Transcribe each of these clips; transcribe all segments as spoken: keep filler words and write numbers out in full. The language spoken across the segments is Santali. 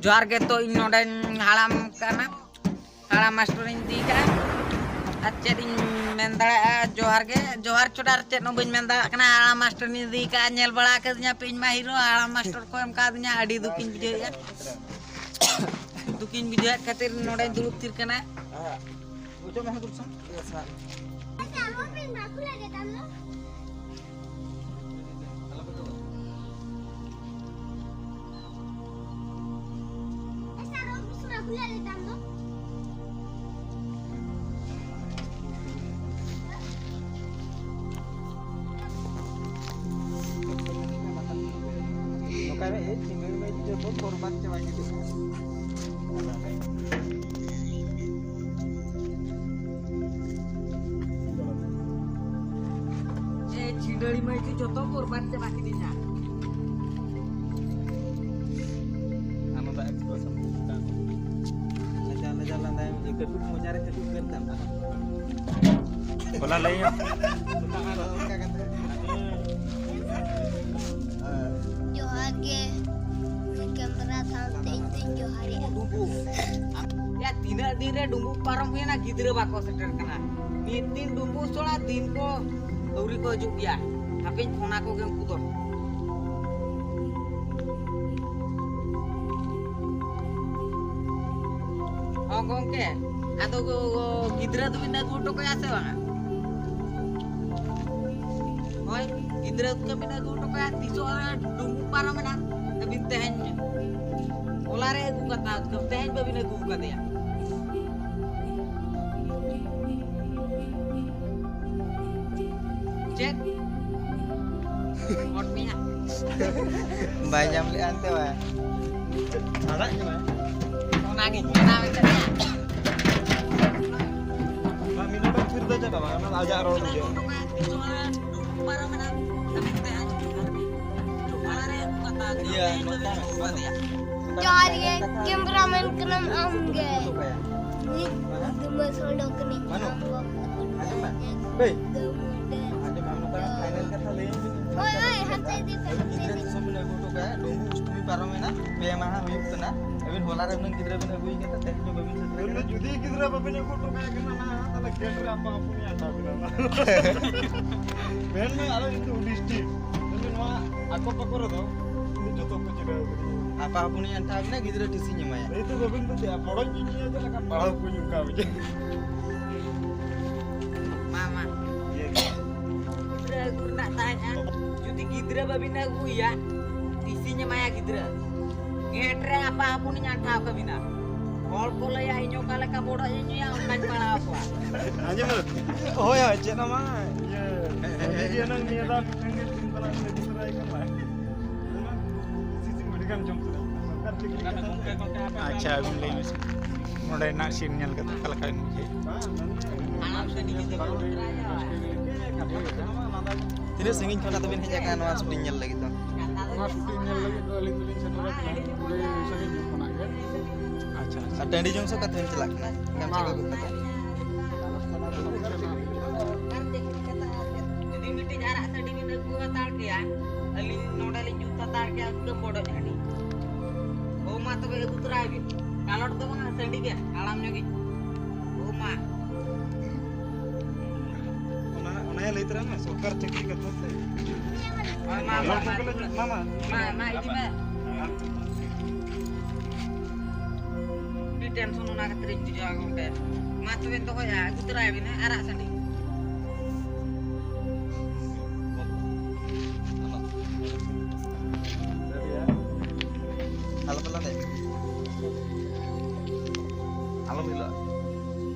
ᱡᱚᱦᱟᱨ ᱜᱮ᱾ ᱛᱚ, ᱤᱧ ᱱᱚᱰᱮᱧ ᱦᱟᱲᱟᱢ ᱠᱟᱱᱟ, ᱦᱟᱲᱟᱢ ᱢᱟᱥᱴᱚᱨᱤᱧ ᱤᱫᱤ ᱠᱟᱜᱼᱟ᱾ ᱟᱨ ᱪᱮᱫ ᱤᱧ ᱢᱮᱱ ᱫᱟᱲᱮᱭᱟᱜᱼᱟ? ᱡᱚᱦᱟᱨ ᱜᱮ, ᱡᱚᱦᱟᱨ ᱪᱷᱚᱰᱟ ᱟᱨ ᱪᱮᱫ ᱦᱚᱸ ᱵᱟᱹᱧ ᱢᱮᱱ ᱫᱟᱲᱮᱭᱟᱜ ᱠᱟᱱᱟ᱾ ᱦᱟᱲᱟᱢ ᱢᱟᱥᱴᱚᱨᱤᱧ ᱤᱫᱤ ᱠᱟᱜᱼᱟ, ᱧᱮᱞ ᱵᱟᱲᱟ ᱠᱟᱹᱫᱤᱧᱟ ᱯᱮ, ᱤᱧ ᱢᱟ ᱦᱤᱨᱳ, ᱦᱟᱲᱟᱢ ᱢᱟᱥᱴᱚᱨ ᱠᱚ ᱮᱢ ᱠᱟᱣᱫᱤᱧᱟ, ᱟᱹᱰᱤ ᱫᱩᱠᱤᱧ ᱵᱩᱡᱷᱟᱹᱣᱮᱫᱼᱟ᱾ ᱫᱩᱠᱤᱧ ᱵᱩᱡᱷᱟᱹᱣᱮᱫ ᱠᱷᱟᱹᱛᱤᱨ ᱱᱚᱰᱮᱧ ᱫᱩᱲᱩᱵ ᱛᱷᱤᱨ ᱠᱟᱱᱟ᱾ ᱱᱚᱝᱠᱟ ᱨᱮ ᱦᱮᱡ ᱥᱤᱸᱜᱟᱹᱲ ᱢᱮ ᱡᱚᱛᱚ ᱵᱚᱨᱵᱟᱫ ᱪᱟᱵᱟ ᱠᱮᱫᱟ᱾ ᱮ ᱪᱷᱤᱰᱟᱹᱲᱤ ᱢᱟᱹᱭ ᱡᱚᱛᱚ ᱵᱚᱨᱵᱟᱫ ᱪᱟᱵᱟ ᱠᱤᱫᱤᱧᱟ᱾ ᱟᱢ ᱫᱚ expression ᱞᱟᱡᱟᱣ ᱞᱟᱡᱟᱣ ᱞᱟᱸᱫᱟᱭ ᱢᱮ, ᱠᱟᱹᱴᱩᱵ ᱢᱚᱪᱟ ᱨᱮ ᱠᱟᱹᱴᱩᱵ ᱜᱮᱫ ᱛᱟᱢ᱾ ᱦᱚᱞᱟ ᱞᱟᱹᱭ ᱧᱚᱜ᱾ ᱚᱱᱠᱟ ᱠᱟᱛᱮ᱾ ᱡᱚᱦᱟᱨ ᱜᱮ, ᱱᱩᱭ ᱠᱮᱢᱨᱟ ᱥᱟᱶᱛᱮ ᱤᱧ ᱫᱚᱧ ᱡᱚᱦᱟᱨᱮᱜᱼᱟ᱾ ᱰᱩᱸᱵᱩᱜ᱾ ᱭᱟ, ᱛᱤᱱᱟᱹᱜ ᱫᱤᱱ ᱨᱮ ᱰᱩᱸᱵᱩᱜ ᱯᱟᱨᱚᱢ ᱦᱩᱭᱮᱱᱟ, ᱜᱤᱫᱽᱨᱟᱹ ᱵᱟᱠᱚ ᱥᱮᱴᱮᱨ ᱠᱟᱱᱟ᱾ ᱢᱤᱫ ᱫᱤᱱ ᱰᱩᱸᱵᱩᱜ ᱥᱚᱲᱟ, ᱫᱤᱱ ᱠᱚ ᱟᱹᱣᱨᱤ ᱠᱚ ᱦᱤᱡᱩᱜ ᱜᱮᱭᱟ᱾ ᱦᱟᱯᱮᱧ ᱯᱷᱳᱱ ᱟᱠᱚ ᱜᱮ ᱩᱱᱠᱩ ᱫᱚ᱾ ᱦᱚᱸ ᱜᱚᱝᱠᱮ, ᱟᱫᱚ ᱜᱚ-, ᱜᱚ-, ᱜᱤᱫᱽᱨᱟᱹ ᱫᱚᱵᱤᱱ ᱟᱹᱜᱩ ᱦᱚᱴᱚ ᱠᱟᱭᱟ ᱥᱮ ᱵᱟᱝᱟ? ᱦᱳᱭ, ᱜᱤᱫᱽᱨᱟᱹ ᱫᱚᱵᱤᱱ ᱟᱹᱜᱩ ᱦᱚᱴᱚ ᱠᱟᱭᱟ, ᱛᱤᱥᱚᱜ ᱰᱩᱸᱵᱩᱜ ᱯᱟᱨᱚᱢᱮᱱᱟ ᱟᱹᱵᱤᱱ ᱛᱮᱦᱮᱧ? ᱦᱚᱞᱟ ᱨᱮ ᱟᱹᱜᱩ ᱠᱟᱛᱟ, ᱛᱮᱦᱮᱧ ᱵᱟᱹᱵᱤᱱ ᱟᱹᱜᱩ ᱠᱟᱫᱮᱭᱟ᱾ ᱪᱮᱫ? ᱵᱚᱴ ᱢᱮᱭᱟ᱾ ᱵᱟᱭ ᱧᱟᱢ ᱞᱮᱫᱼᱟ ᱮᱱᱛᱮ ᱵᱟᱭ᱾ ᱟᱲᱟᱜ ᱠᱟᱱᱟ᱾ ᱚᱱᱟᱜᱤᱧ ᱢᱮᱱᱟ ᱢᱮᱱᱛᱮ᱾ ᱵᱟᱝ, ᱢᱤᱫ ᱦᱚᱲ ᱛᱷᱤᱨ ᱫᱚ ᱪᱟᱵᱟ ᱵᱟᱝ, ᱚᱱᱟ ᱫᱚ ᱟᱡᱟᱜ ᱨᱚᱲ ᱵᱩᱡᱷᱟᱹᱜᱼᱟ᱾ ᱤᱭᱟᱹ, ᱱᱚᱝᱠᱟ ᱢᱮ᱾ ᱡᱚᱦᱟᱨ ᱜᱮ, ᱠᱮᱢᱨᱟᱢᱮᱱ ᱠᱟᱱᱟᱢ ᱟᱢ ᱜᱮ᱾ ᱢᱤᱫ ᱫᱩᱢᱟᱹ ᱥᱚᱰᱚ ᱠᱟᱹᱱᱟᱹᱧ ᱟᱢ ᱵᱟᱵᱟ᱾ ᱟᱸᱡᱚᱢ ᱢᱮ᱾ ᱦᱮᱸ᱾ ᱫᱩᱢᱟᱹ ᱰᱮ᱾ ᱟᱸᱡᱚᱢ ᱢᱮ, ᱱᱚᱝᱠᱟ ᱯᱷᱟᱭᱱᱟᱞ ᱠᱟᱛᱷᱟ ᱞᱟᱹᱭᱟᱹᱧ ᱢᱮ᱾ ᱦᱳᱭ, ᱦᱳᱭ, ᱦᱟᱱᱛᱮ ᱤᱫᱤ ᱯᱮ, ᱦᱟᱱᱛᱮ ᱜᱤᱫᱽᱨᱟᱹ ᱤᱫᱤ ᱯᱮ᱾ ᱛᱤᱥᱚᱜ ᱵᱤᱱ ᱟᱹᱜᱩ ᱦᱚᱴᱚ ᱠᱟᱭᱟ? ᱰᱩᱢᱵᱩ ᱚᱥᱴᱚᱢᱤ ᱯᱟᱨᱚᱢᱮᱱᱟ, ᱯᱮ ᱢᱟᱦᱟ ᱦᱩᱭᱩᱜ ᱠᱟᱱᱟ᱾ ᱟᱹᱵᱤᱱ ᱦᱚᱞᱟ ᱨᱮ ᱦᱩᱱᱟᱹᱝ ᱜᱤᱫᱽᱨᱟᱹ ᱵᱤᱱ ᱟᱹᱜᱩᱭ ᱠᱟᱱᱟ, ᱛᱮᱦᱮᱧ ᱫᱚ ᱵᱟᱹᱵᱤᱱ ᱥᱮᱴᱮᱨ ᱠᱟᱱᱟ᱾ ᱡᱩᱫᱤ ᱜᱤᱫᱽᱨᱟᱹ ᱵᱟᱹᱵᱤᱱ ᱟᱹᱜᱩ ᱦᱚᱴᱚ ᱠᱟᱭ ᱠᱟᱱᱟ ᱱᱟ, ᱛᱟᱦᱞᱮ ᱜᱮᱴ ᱨᱮ ᱟᱯᱟ ᱦᱚᱯᱚᱱᱤᱧ ᱟᱴᱟᱣ ᱵᱤᱱᱟ ᱱᱟ᱾ ᱢᱮᱱ ᱢᱮ, ᱟᱞᱮ ᱠᱤᱱᱛᱩ ᱰᱤᱥᱴᱨᱤᱠᱴ ᱱᱚᱣᱟ ᱟᱠᱚ ᱯᱟᱠᱚ ᱨᱮᱫᱚ ᱤᱧ ᱡᱚᱛᱚ ᱠᱚ ᱪᱤᱱᱦᱟᱹᱣ ᱠᱟᱫᱤᱧᱟ᱾ ᱟᱯᱟ ᱦᱚᱯᱚᱱᱤᱧ ᱟᱴᱟᱣ ᱵᱤᱱᱟ, ᱜᱤᱫᱽᱨᱟᱹ ᱴᱤᱥᱤᱧ ᱮᱢᱟᱭᱟ᱾ ᱮᱭ ᱛᱚ ᱵᱟᱹᱵᱤᱱ ᱵᱩᱡᱷᱟᱹᱜᱼᱟ, ᱵᱚᱲᱚᱧ ᱧᱮᱧᱮᱞ ᱪᱮᱫ ᱞᱮᱠᱟ ᱯᱟᱲᱦᱟᱣ ᱠᱚᱧ ᱚᱱᱠᱟ ᱵᱩᱡᱷᱟᱹᱜᱼᱟ᱾ ᱢᱟ, ᱢᱟ᱾ ᱜᱤᱫᱽᱨᱟᱹ ᱟᱹᱜᱩ ᱨᱮᱱᱟᱜ ᱛᱟᱦᱮᱸᱫᱼᱟ᱾ ᱡᱩᱫᱤ ᱜᱤᱫᱽᱨᱟᱹ ᱵᱟᱹᱵᱤᱱ ᱟᱹᱜᱩᱭᱟ, ᱴᱤᱥᱤᱧ ᱮᱢᱟᱭᱟ ᱜᱤᱫᱽᱨᱟᱹ᱾ ᱜᱮᱴ ᱨᱮ ᱟᱯᱟ ᱦᱚᱯᱚᱱᱤᱧ ᱟᱴᱷᱟᱣ ᱠᱟᱵᱤᱱᱟ᱾ ᱦᱚᱲ ᱠᱚ ᱞᱟᱹᱭᱟ, "ᱤᱧ ᱚᱠᱟ ᱞᱮᱠᱟ ᱵᱚᱰᱚᱡ ᱤᱧ ᱧᱩᱭᱟ, ᱚᱱᱠᱟᱧ ᱯᱟᱲᱟᱣ ᱠᱚᱣᱟ᱾" ᱟᱸᱡᱚᱢ ᱢᱮ᱾ ᱦᱳᱭ, ᱦᱳᱭ, ᱪᱮᱫ ᱦᱚᱸ ᱵᱟᱝ᱾ ᱤᱭᱟᱹ, ᱥᱟᱺᱜᱤᱧ ᱜᱮ ᱱᱟᱝ ᱱᱤᱭᱟᱹ ᱫᱷᱟᱣ ᱢᱤᱫᱴᱟᱝ ᱜᱮ ᱴᱤᱢ ᱛᱟᱞᱟ ᱨᱮ ᱤᱫᱤ ᱛᱚᱨᱟᱭ ᱠᱟᱱᱟ᱾ ᱟᱹᱰᱤ ᱜᱟᱱ ᱡᱚᱢ ᱛᱚᱨᱟ᱾ ᱥᱚᱨᱠᱟᱨ ᱪᱟᱹᱠᱨᱤ ᱠᱟᱛᱷᱟ ᱥᱮ᱾ ᱟᱪᱪᱷᱟ, ᱟᱹᱵᱤᱱ ᱞᱟᱹᱭ ᱵᱤᱱ ᱥᱮ᱾ ᱱᱚᱰᱮᱱᱟᱜ ᱥᱤᱱ ᱧᱮᱞ ᱠᱟᱛᱮ ᱚᱠᱟ ᱞᱮᱠᱟ ᱵᱤᱱ ᱵᱩᱡᱷᱟᱹᱣ? ᱛᱤᱱᱟᱹᱜ ᱥᱟᱺᱜᱤᱧ ᱠᱷᱚᱱᱟᱜ ᱛᱟᱵᱤᱱ ᱦᱮᱡ ᱟᱠᱟᱱᱟ ᱱᱚᱣᱟ ᱥᱩᱴᱤᱝ ᱧᱮᱞ ᱞᱟᱹᱜᱤᱫ ᱫᱚ? ᱱᱚᱣᱟ ᱥᱩᱴᱤᱝ ᱧᱮᱞ ᱞᱟᱹᱜᱤᱫ ᱫᱚ ᱟᱹᱞᱤᱧ ᱫᱚᱞᱤᱧ ᱥᱮᱴᱮᱨ ᱟᱠᱟᱱᱟ ᱟᱹᱰᱤ ᱥᱟᱺᱜᱤᱧ ᱧᱚᱜ ᱠᱷᱚᱱᱟᱜ ᱜᱮ᱾ ᱟᱪᱪᱷᱟ, ᱟᱪᱪᱷᱟ᱾ ᱟᱨ ᱴᱟᱺᱰᱤ ᱡᱚᱝ ᱥᱮ ᱚᱠᱟ ᱛᱮᱵᱤᱱ ᱪᱟᱞᱟᱜ ᱠᱟᱱᱟ? ᱜᱟᱢᱪᱷᱟ ᱠᱚ ᱟᱹᱜᱩ ᱠᱟᱛᱮ? ᱡᱩᱫᱤ ᱢᱤᱫᱴᱤᱡ ᱟᱨᱟᱜ ᱥᱟᱹᱰᱤ ᱵᱤᱱ ᱟᱹᱜᱩ ᱦᱟᱛᱟᱲ ᱠᱮᱭᱟ, ᱟᱹᱞᱤᱧ ᱱᱚᱰᱮ ᱞᱤᱧ ᱡᱩᱛ ᱦᱟᱛᱟᱲ ᱠᱮᱭᱟ, ᱯᱩᱨᱟᱹ ᱵᱚᱰᱚᱡ ᱦᱟᱺᱰᱤ᱾ ᱦᱳ, ᱢᱟ ᱛᱚᱵᱮ ᱟᱹᱜᱩ ᱛᱚᱨᱟᱭ ᱵᱤᱱ᱾ ᱠᱟᱞᱚᱴ ᱫᱚ ᱵᱟᱝᱟ, ᱥᱟᱺᱰᱤ ᱜᱮ, ᱦᱟᱲᱟᱢ ᱧᱚᱜ ᱜᱮ᱾ ᱦᱳ, ᱢᱟ᱾ ᱚᱱᱟ, ᱚᱱᱟ ᱞᱟᱹᱭ ᱛᱚᱨᱟ ᱢᱮ, ᱥᱚᱨᱠᱟᱨ ᱪᱟᱹᱠᱨᱤ ᱠᱟᱛᱷᱟ ᱥᱮ᱾ ᱢᱟ, ᱢᱟ, ᱢᱟ, ᱢᱟ, ᱢᱟ, ᱢᱟ᱾ ᱢᱟ, ᱢᱟ, ᱤᱫᱤ ᱢᱮ᱾ ᱟᱹᱰᱤ ᱴᱮᱱᱥᱚᱱ ᱚᱱᱟ ᱠᱷᱟᱹᱛᱤᱨᱤᱧ ᱵᱩᱡᱷᱟᱹᱣᱟ ᱜᱚᱢᱠᱮ᱾ ᱢᱟ ᱛᱚᱵᱮ ᱫᱚᱦᱚᱭᱟ, ᱟᱹᱜᱩ ᱛᱚᱨᱟᱭ ᱵᱤᱱ, ᱦᱮᱸ, ᱟᱨᱟᱜ ᱥᱟᱺᱰᱤ᱾ ᱟᱞᱚ ᱯᱮ ᱞᱟᱸᱫᱟᱭᱟ᱾ ᱟᱞᱚᱢ ᱦᱤᱞᱟᱹᱜᱼᱟ᱾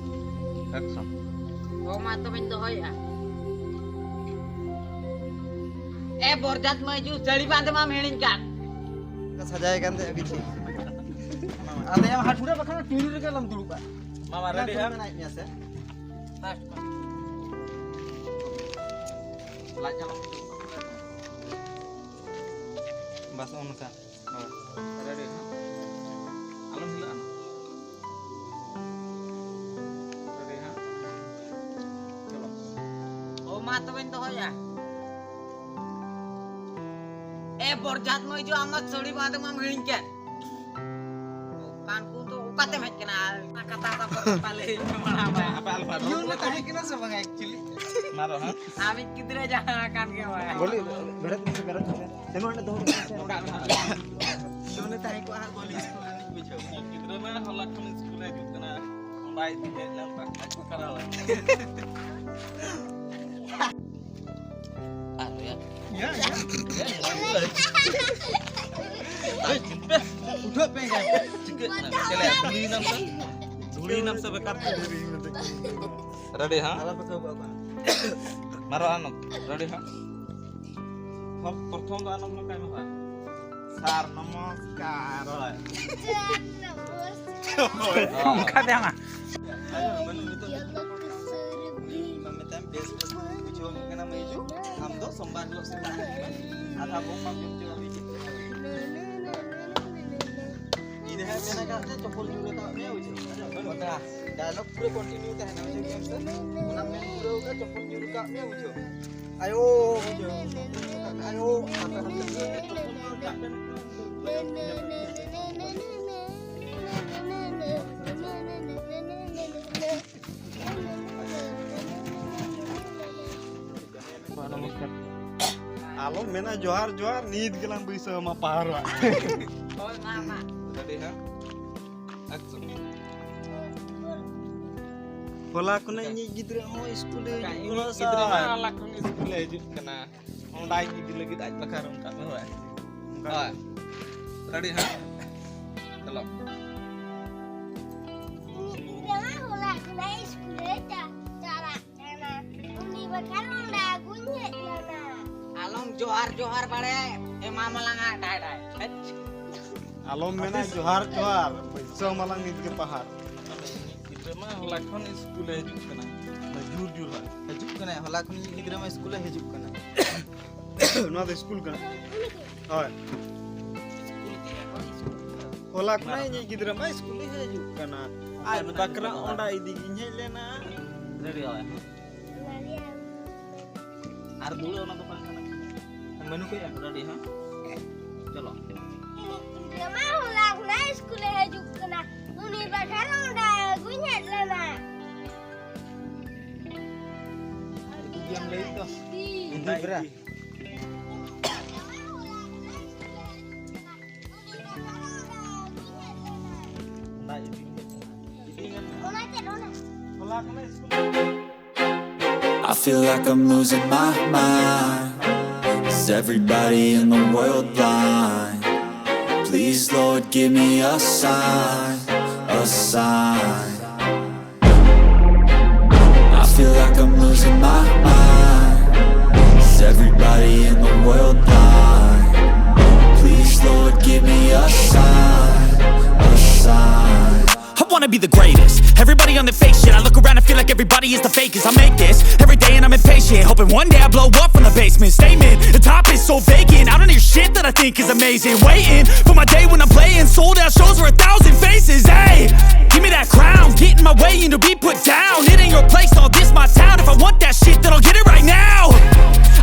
ᱮᱠᱥᱚᱱ᱾ ᱦᱚᱸ, ᱢᱟ ᱛᱚᱵᱮᱧ ᱫᱚᱦᱚᱭᱮᱫᱼᱟ᱾ ᱮ ᱵᱚᱨᱡᱟᱛ ᱢᱟᱹᱭ ᱡᱩ, ᱥᱟᱹᱲᱤ ᱵᱟᱸᱫᱮ ᱢᱟᱢ ᱦᱤᱲᱤᱧ ᱠᱟᱫ᱾ ᱥᱟᱡᱟᱭ ᱠᱟᱱ ᱛᱟᱦᱮᱸ ᱠᱤᱪᱷᱩ᱾ ᱟᱫᱚ ᱭᱟ ᱦᱟᱴ ᱦᱩᱲᱟᱹ ᱵᱟᱠᱷᱟᱱ ᱴᱤᱲᱤ ᱨᱮᱜᱮ ᱟᱞᱚᱢ ᱫᱩᱲᱩᱵᱼᱟ᱾ ᱢᱟᱢᱟ, ᱨᱮᱰᱤ ᱦᱮᱸ? ᱢᱮᱱᱟᱭ ᱢᱮᱭᱟ ᱥᱮ? First, first. ᱞᱟᱡ ᱟᱞᱚᱢ ᱵᱟᱥ ᱚᱱᱠᱟ᱾ ᱦᱳᱭ, ᱨᱮᱰᱤ ᱦᱟᱸᱜ᱾ ᱟᱞᱚᱢ ᱦᱤᱞᱟᱹᱜᱼᱟ᱾ ᱨᱮᱰᱤ ᱦᱟᱸᱜ᱾ ᱪᱚᱞᱚ᱾ ᱳ ᱢᱟ ᱛᱚᱵᱮᱧ ᱫᱚᱦᱚᱭᱟ᱾ ᱮ ᱯᱚᱨᱡᱟᱛ ᱢᱟᱹᱭ ᱡᱚ ᱟᱢᱟᱜ ᱥᱟᱹᱲᱤ ᱵᱟᱸᱫᱮ ᱢᱟᱢ ᱦᱤᱲᱤᱧ ᱠᱮᱫ᱾ ᱚᱱᱠᱟᱱ ᱠᱚ ᱫᱚ ᱚᱠᱟᱛᱮᱢ ᱦᱮᱡ ᱠᱟᱱᱟ? ᱚᱱᱟ ᱠᱟᱛᱷᱟ ᱦᱚᱸ ᱵᱟᱞᱮ ᱦᱤᱲᱤᱧ ᱵᱟᱲᱟ ᱟᱢᱟ᱾ ᱟᱯᱮ ᱟᱞᱚ ᱯᱮ ᱤᱭᱩᱱ ᱨᱮ ᱛᱟᱦᱮᱸ ᱠᱟᱱᱟ ᱥᱮ ᱵᱟᱝᱟ actually? ᱢᱟᱨᱚ, ᱦᱮᱸ? ᱟᱢᱤᱡ ᱜᱤᱫᱽᱨᱟᱹ ᱡᱟᱦᱟᱸ ᱠᱟᱱ ᱜᱮ ᱵᱟᱭ᱾ ᱵᱚᱞᱤ, ᱵᱮᱨᱮᱫ ᱢᱮᱥᱮ, ᱵᱮᱨᱮᱫ ᱢᱮᱥᱮ᱾ ᱥᱮᱱᱚᱜ ᱚᱸᱰᱮ ᱫᱚᱦᱚ ᱠᱟᱜ ᱢᱮ᱾ ᱤᱭᱩᱱ ᱨᱮ ᱛᱟᱦᱮᱸ ᱠᱚᱜᱼᱟ ᱦᱟᱸᱜ ᱵᱚᱞᱤ ᱥᱠᱩᱞ ᱨᱤᱱᱤᱡ ᱵᱩᱡᱷᱟᱹᱣ᱾ ᱜᱤᱫᱽᱨᱟᱹ ᱢᱟ ᱦᱚᱞᱟ ᱠᱷᱚᱱ ᱥᱠᱩᱞ ᱨᱮ ᱦᱤᱡᱩᱜ ᱠᱟᱱᱟ᱾ ᱵᱟᱭ ᱤᱫᱤ ᱞᱮᱫ ᱞᱮᱱ ᱛᱟᱦᱮᱸᱫ ᱠᱚ ᱠᱟᱨᱟᱣ᱾ ᱟᱨ ᱭᱟ᱾ ᱭᱟ, ᱭᱟ᱾ ᱩᱴᱷᱟᱹᱜ ᱯᱮ ᱮᱸᱜᱟ᱾ ᱪᱤᱠᱟᱹᱜ ᱠᱟᱱᱟ? ᱪᱮᱞᱮ ᱫᱷᱩᱲᱤᱭᱮᱱᱟᱢ ᱥᱮ? ᱫᱷᱩᱲᱤᱭᱮᱱᱟᱢ ᱥᱮ ᱵᱮᱠᱟᱨ ᱛᱮ? ᱨᱮᱰᱤ, ᱦᱮᱸ? ᱟᱞᱚ ᱯᱮ ᱠᱟᱹᱣᱵᱟᱜᱼᱟ ᱵᱟᱝ᱾ ᱢᱟᱨᱚ ᱟᱱᱚ, ᱨᱮᱰᱤ, ᱦᱮᱸ? ᱯᱨᱚᱛᱷᱚᱢ ᱫᱚ ᱟᱱᱚ ᱱᱚᱝᱠᱟᱭ ᱢᱮ, ᱦᱮᱸ? ᱥᱟᱨ ᱱᱚᱢᱚᱥᱠᱟᱨ᱾ ᱚᱱᱠᱟ ᱫᱚ ᱵᱟᱝ᱾ ᱢᱟᱱᱮ ᱱᱤᱛᱚᱜ ᱢᱮᱛᱟᱭᱟᱢ, ᱵᱮᱥ ᱵᱮᱥ ᱵᱩᱡᱷᱟᱹᱣ ᱠᱟᱱᱟ ᱢᱟᱹᱭ ᱡᱩ, ᱟᱢ ᱫᱚ ᱥᱳᱢᱵᱟᱨ ᱦᱤᱞᱳᱜ ᱥᱮᱛᱟᱜ ᱦᱤᱡᱩᱜ ᱢᱮ, ᱟᱫᱷᱟ ᱵᱚᱢ ᱵᱟᱢ ᱡᱚᱢ ᱦᱚᱪᱚ ᱟᱢ ᱪᱮᱫ ᱠᱚ ᱢᱮᱱᱟ? ᱤᱧ ᱦᱟᱸᱜ ᱢᱮᱱ ᱟᱠᱟᱫ ᱛᱮ ᱪᱚᱯᱚᱞ ᱧᱩᱨ ᱟᱠᱟᱫ ᱢᱮᱭᱟ, ᱵᱩᱡᱷᱟᱹᱣ? ᱰᱟᱭᱞᱚᱜ ᱯᱩᱨᱟᱹ ᱠᱚᱱᱴᱤᱱᱤᱭᱩ ᱛᱟᱦᱮᱱᱟ, ᱵᱩᱡᱷᱟᱹᱣ ᱠᱮᱫᱟᱢ ᱥᱮ? ᱚᱱᱟ ᱢᱮᱱ ᱯᱩᱨᱟᱹᱣ ᱠᱟᱜ ᱪᱚᱯᱚᱞ ᱧᱩᱨ ᱟᱠᱟᱫ ᱢᱮᱭᱟ, ᱵᱩᱡᱷᱟᱹᱣ? ᱟᱭᱳ, ᱵᱩᱡᱷᱟᱹᱣ? ᱟᱭᱳ, ᱦᱟᱱᱛᱮ ᱦᱟᱱᱛᱮ ᱪᱚᱯᱚᱞ ᱧᱩᱨ ᱟᱠᱟᱫ ᱢᱮᱭᱟ᱾ ᱟᱞᱚᱢ ᱢᱮᱱᱟ ᱡᱚᱦᱟᱨ ᱡᱚᱦᱟᱨ, ᱱᱤᱛ ᱜᱮᱞᱟᱝ ᱵᱟᱹᱭᱥᱟᱹᱣ ᱟᱢᱟ ᱯᱟᱦᱟᱨ᱾ ᱦᱳᱭ, ᱢᱟ, ᱢᱟ᱾ ᱨᱮᱰᱤ, ᱦᱮᱸ? ᱮᱠᱥᱚᱱ᱾ ᱦᱚᱞᱟ ᱠᱷᱚᱱᱟᱜ ᱤᱧᱤᱡ ᱜᱤᱫᱽᱨᱟᱹ ᱦᱚᱸ ᱥᱠᱩᱞᱮ ᱦᱤᱡᱩᱜ ᱠᱟᱱᱟ, ᱜᱤᱫᱽᱨᱟᱹ ᱢᱟ ᱥᱟᱨ᱾ ᱦᱚᱞᱟ ᱠᱷᱚᱱ ᱥᱠᱩᱞᱮ ᱦᱤᱡᱩᱜ ᱠᱟᱱᱟ᱾ ᱚᱸᱰᱟᱭ ᱤᱫᱤ ᱞᱟᱹᱜᱤᱫ ᱟᱡ ᱵᱟᱠᱷᱨᱟ ᱚᱱᱠᱟ ᱢᱮ, ᱦᱳᱭ᱾ ᱚᱱᱠᱟ᱾ ᱦᱳᱭ᱾ ᱨᱮᱰᱤ, ᱦᱮᱸ? ᱪᱚᱞᱚ᱾ ᱤᱧᱤᱡ ᱜᱤᱫᱽᱨᱟᱹ ᱢᱟ ᱦᱚᱞᱟ ᱠᱷᱚᱱᱟᱜ ᱥᱠᱩᱞᱮ ᱪᱟ-, ᱪᱟᱞᱟᱜ ᱠᱟᱱᱟ᱾ ᱩᱱᱤ ᱵᱟᱠᱷᱨᱟ ᱚᱸᱰᱟ ᱟᱹᱜᱩᱧ ᱦᱮᱡ ᱞᱮᱱᱟ᱾ ᱟᱞᱚᱢ ᱡᱚᱦᱟᱨ ᱡᱚᱦᱟᱨ ᱵᱟᱲᱮ, ᱮᱢᱟᱢ ᱟᱞᱟᱝᱟ ᱰᱷᱟᱭ ᱰᱷᱟᱭ᱾ ᱟᱞᱚᱢ ᱢᱮᱱᱟ ᱡᱚᱦᱟᱨ ᱡᱚᱦᱟᱨ, ᱵᱟᱹᱭᱥᱟᱹᱣ ᱢᱟᱞᱟᱝ ᱱᱤᱛ ᱜᱮ ᱯᱟᱦᱟᱨ᱾ ᱜᱤᱫᱽᱨᱟᱹ ᱢᱟ ᱦᱚᱞᱟ ᱠᱷᱚᱱ ᱥᱠᱩᱞᱮ ᱦᱤᱡᱩᱜ ᱠᱟᱱᱟ᱾ ᱡᱳᱨ ᱡᱳᱨ ᱦᱟᱸᱜ᱾ ᱦᱤᱡᱩᱜ ᱠᱟᱱᱟᱭ, ᱦᱚᱞᱟ ᱠᱷᱚᱱ ᱤᱧᱤᱡ ᱜᱤᱫᱽᱨᱟᱹ ᱢᱟ ᱥᱠᱩᱞᱮ ᱦᱤᱡᱩᱜ ᱠᱟᱱᱟ᱾ ᱱᱚᱣᱟ ᱫᱚ ᱥᱠᱩᱞ ᱠᱟᱱᱟ? ᱦᱳᱭ᱾ ᱦᱚᱞᱟ ᱠᱷᱚᱱᱟᱜ ᱤᱧᱤᱡ ᱜᱤᱫᱽᱨᱟᱹ ᱢᱟ ᱥᱠᱩᱞᱮ ᱦᱤᱡᱩᱜ ᱠᱟᱱᱟ᱾ ᱟᱡ ᱵᱟᱠᱷᱨᱟ ᱚᱸᱰᱟ ᱤᱫᱤ ᱜᱤᱧ ᱦᱮᱡ ᱞᱮᱱᱟ᱾ ᱨᱮᱰᱤ ᱦᱳᱭ᱾ ᱟᱨ ᱫᱩᱲᱩᱵ ᱚᱱᱟ ᱫᱚᱠᱟᱱ ᱠᱟᱱᱟ᱾ ᱢᱮᱱᱩ ᱠᱚ ᱮᱢ ᱨᱮᱰᱤ, ᱦᱮᱸ? I feel like I'm losing my mind. Is everybody in the world blind? Please, Lord, give me a sign, a sign. I feel like I'm losing my mind. Is everybody in the world blind? Please, Lord, give me a sign, a sign. I wanna be the greatest. Everybody on the fake shit. I look around and feel like everybody is the fakest. I make this every day and I'm impatient. Hoping one day I blow up from the basement. Statement, the top is so vacant. I don't hear shit that I think is amazing. Waiting for my day when I'm playing sold out shows for a thousand faces. Hey, give me that crown. Get in my way and to be put down. It ain't your place, I'll diss my town. If I want that shit, then I'll get it right now.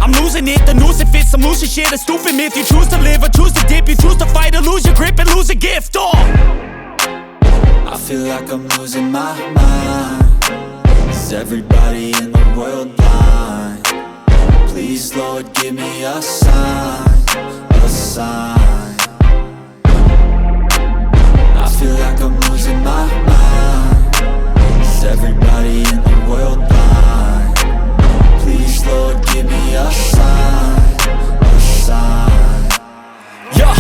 I'm losing it, the noose it fits. I'm losing shit, a stupid myth. You choose to live or choose to dip. You choose to fight or lose your grip and lose a gift. Oh. I feel like I'm losing my mind. Is everybody in the world blind? Please, Lord, give me a sign, a sign. I feel like I'm losing my mind. Is everybody in the world blind? Please, Lord, give me a sign, a sign. Yeah,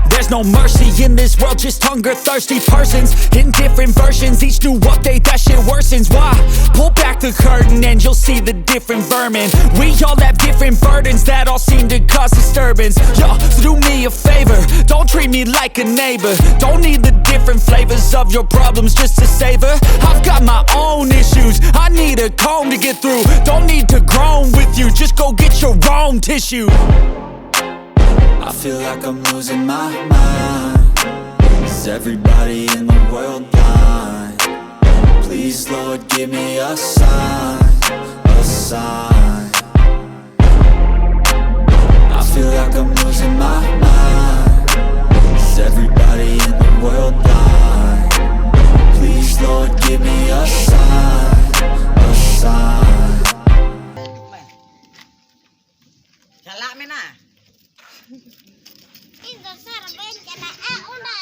there's no mercy in this world, just hunger thirsty persons in different versions. Each new update, that shit worsens. Why? Pull back the curtain and you'll see the different vermin. We all have different burdens that all seem to cause disturbance. Yo, so do me a favor, don't treat me like a neighbor. Don't need the different flavors of your problems just to savor. I've got my own issues, I need a comb to get through. Don't need to groan with you, just go get your own tissue. I feel like I'm losing my mind. Is everybody in the world blind? Please, Lord, give me a sign, a sign. I feel like I'm losing my mind. Is everybody in the world blind? Please, Lord, give me a sign, a sign. ᱢᱮᱱᱟᱜᱼᱟ ᱚᱱᱟ